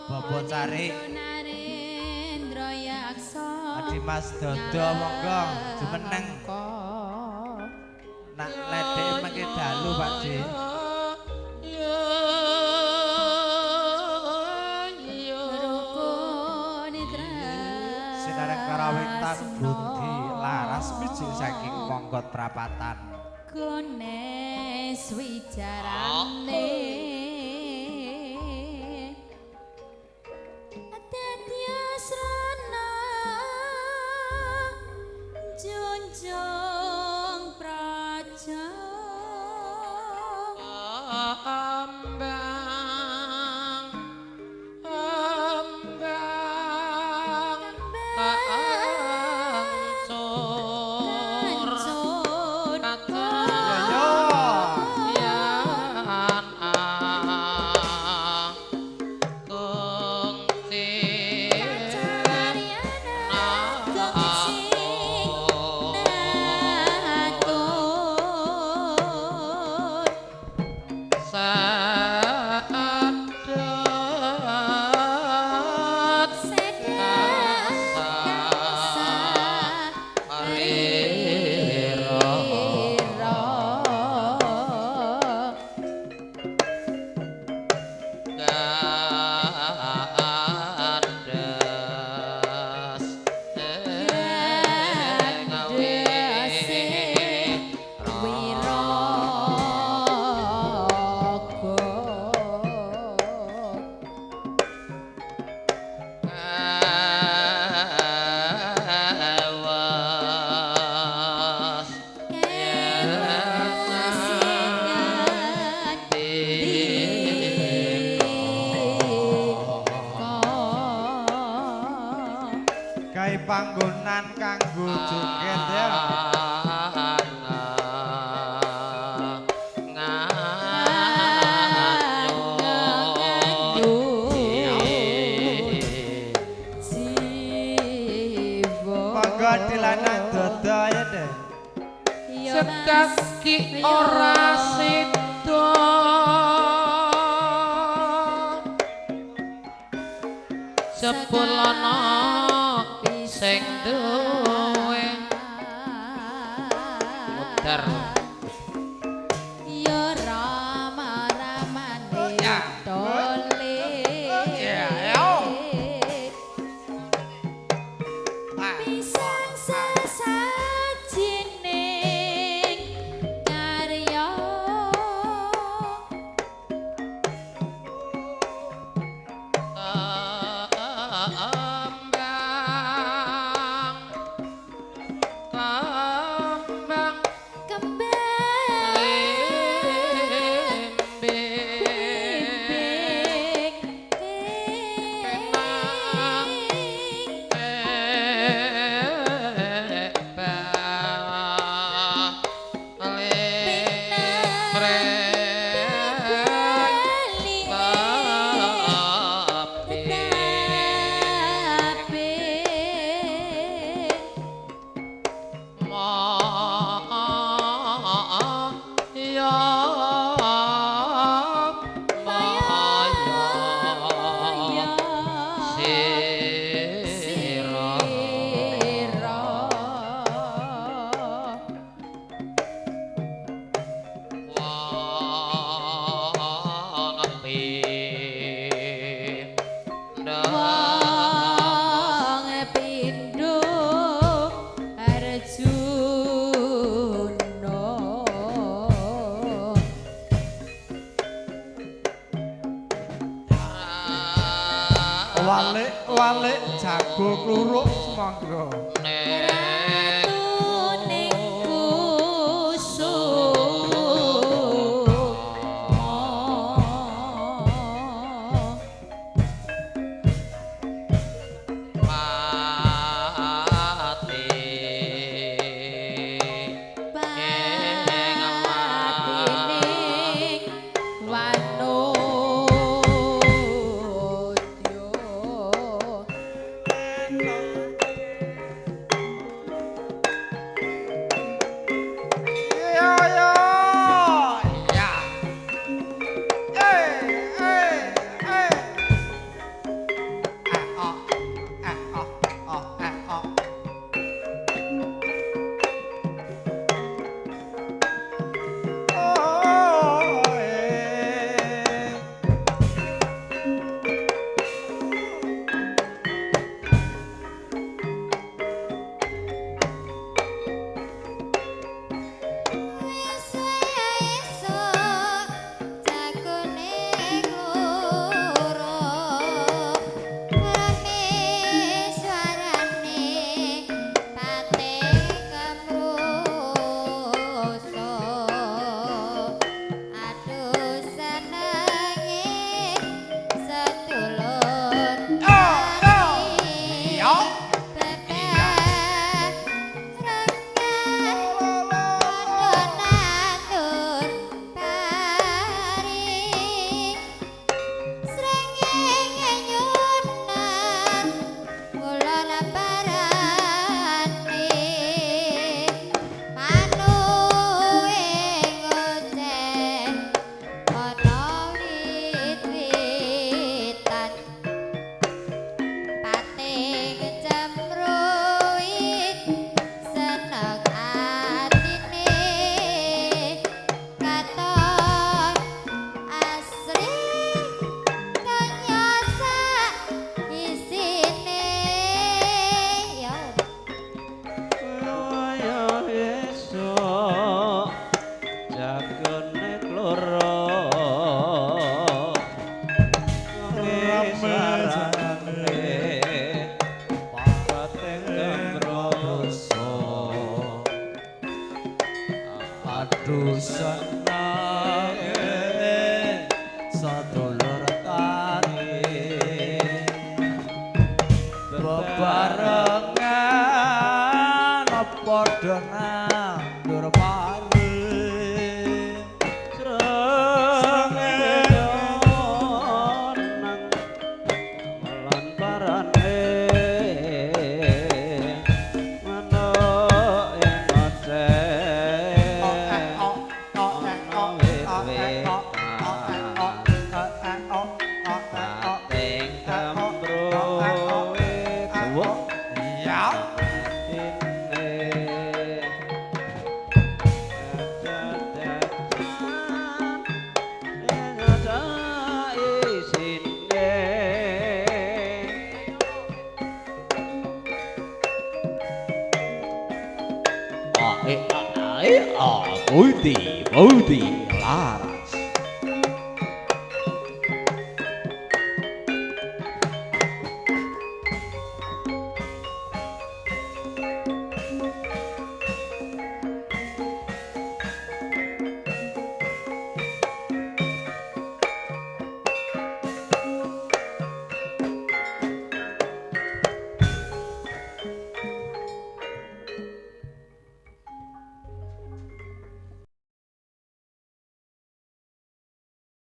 Bobo Carik Adi Mas Dodo monggo jumeneng. Nak ledek mengke dalu Pak D. Sinareng karawitan budi laras miji saking monggot prapatan. Gones wijarane dadi asrana junjung praja. Ambang ambang ancur yan agung sadat gandes ing Gawe panggonan kanggo joget ya. Monggo dilanang Dodo ya deh. Sekaki ora sida sepulana sing duwe muter. Ya rama ramane tole pisang sesajining karya. Kembang kembang kembang limbing penang Wong pindho Arjuna. Walik walik jago kluruk semangga. Ratuning Kusuma. Patining Wanodya. Sarane pating kembroso aduh senange sadulur tani bebarengan padha nandur pari Srengenge nang lantarane manuk ing ngoceh pating kembrowe tuwa Ya. atine dadan ing ada isine. A e a e a budi budi laras.